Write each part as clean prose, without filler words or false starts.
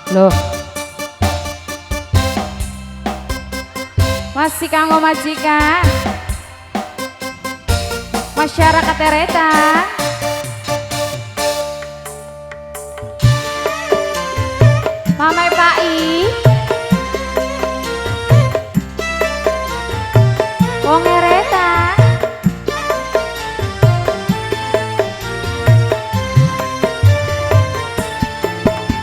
Loh. Masih kanggo majikan. Masyarakat Eretan. Mamai Pai. Wong Eretan.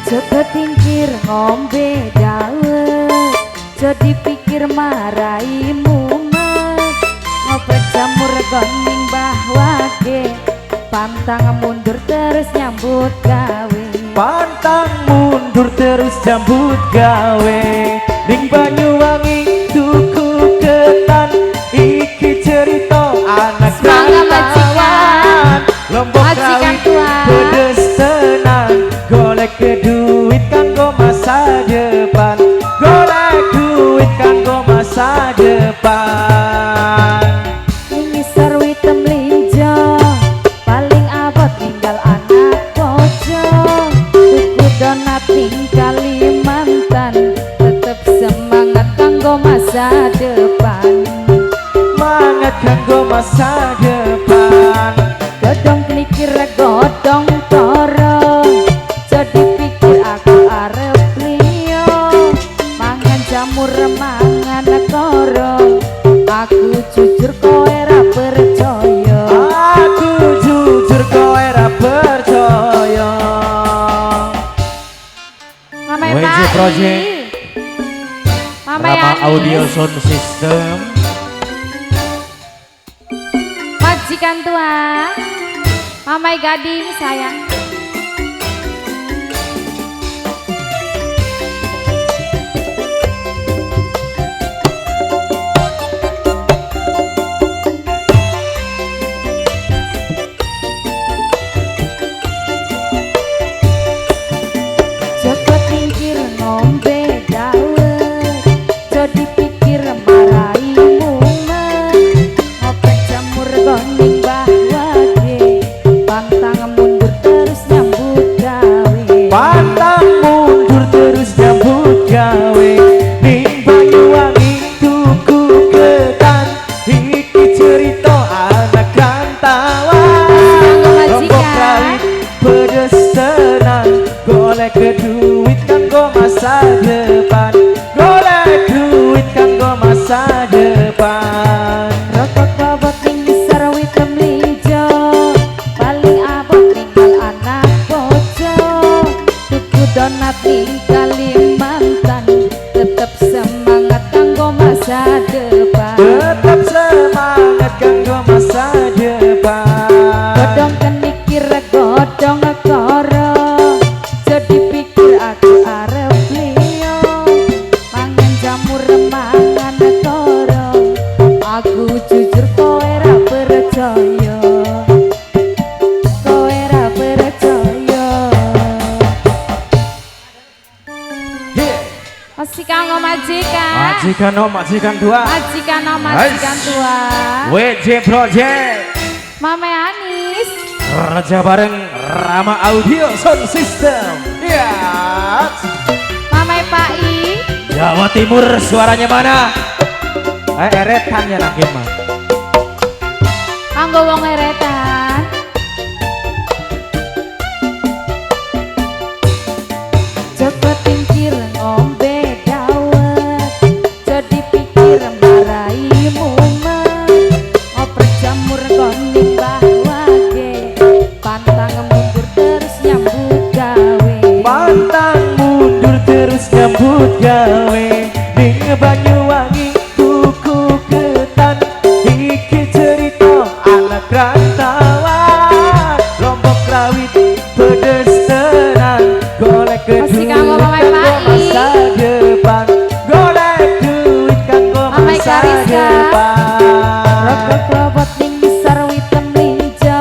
Jogo tingkir ngombe dawet, jadi pikir marai mumet. Ngoprek jamur goning bahwage, pantang mundur terus nyambut gawe. Pantang mundur terus nyambut gawe. Ning Banyuwangi tuku ketan, iki cerita anak rantauan. Lombok majikan tua pedes tenan, golek duit kanggo masa depan, golek duit kanggo masa depan. Ngisor witem linjo, paling abot ninggal anak bojo. Tuku donat ning Kalimantan, tetep semangat kanggo masa depan. Semangat kanggo masa depan. Godong klikir godong toro, jadi pikir aku arep liyo. Mangan jamur mangan koro, aku jujur kowe ra percaya. Aku jujur kowe ra percaya. Mamai WJ Project, Mamai Rama Audio Sound System. Majikan tua, Mamai Gading sayang. Joko tingkir ngombe dawet, jadi pikir marai mumet. Ngoprek jamur goning bahwage, pantang mundur terus nyambut gawe. Pantang mundur terus nyambut gawe. Ning Banyuwangi tuku ketan, iki cerita anak rantauan. Lombok rawit pedes tenan, golek duit kanggo masa depan, golek duit kanggo masa depan. Rokok klobot ning ngisor witem lijo, paling abot ninggal anak bojo. Tuku donat ning Kalimantan, tetep semangat kanggo masa depan. Tetep semangat kanggo masa depan. Godong kenikir godong koro, jadi pikir aku arep liyo. Mangan jamur mangan koro, aku jujur kowe ra percaya. Kowe ra percaya. Masih kanggo majikan. Majikan no, majikan dua. Majikan no, majikan tua. WJ Project, Mame Anis, kerja bareng Rama Audio Sound System. Ya. Mame Pai. Jawa Timur suaranya mana? Eretan ya nangkin mah. Kanggo wong eretan. Joko tingkir ngombe dawet, jadi pikir marai mumet. Ngoprek jamur goning bahwage, pantang mundur terus nyambut gawe. Pantang mundur terus nyambut gawe. Ning Banyuwangi tuku ketan, iki cerita anak rantauan. Lombok rawit pedes tenan, golek Masih duit kanggo Mamai kanggo Pai. masa depan, golek duit kanggo Mamai masa Kariska. depan. Rokok klobot ning ngisor witem lijo,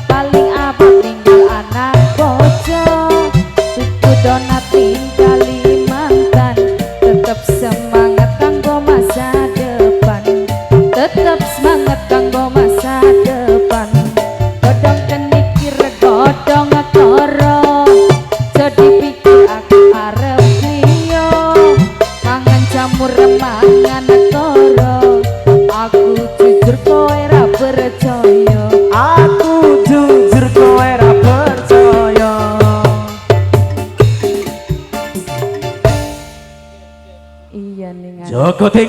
paling abot ninggal anak bojo. Tuku donat ning Kalimantan, tetep semangat kanggo masa depan. Tetep semangat kanggo masa depan. Godong kenikir godong koro, jadi pikir aku arep Mangan koro. Aku jujur, kowe ra percaya. Aku jujur, kowe ra percaya. Iya ning Joko Tingkir.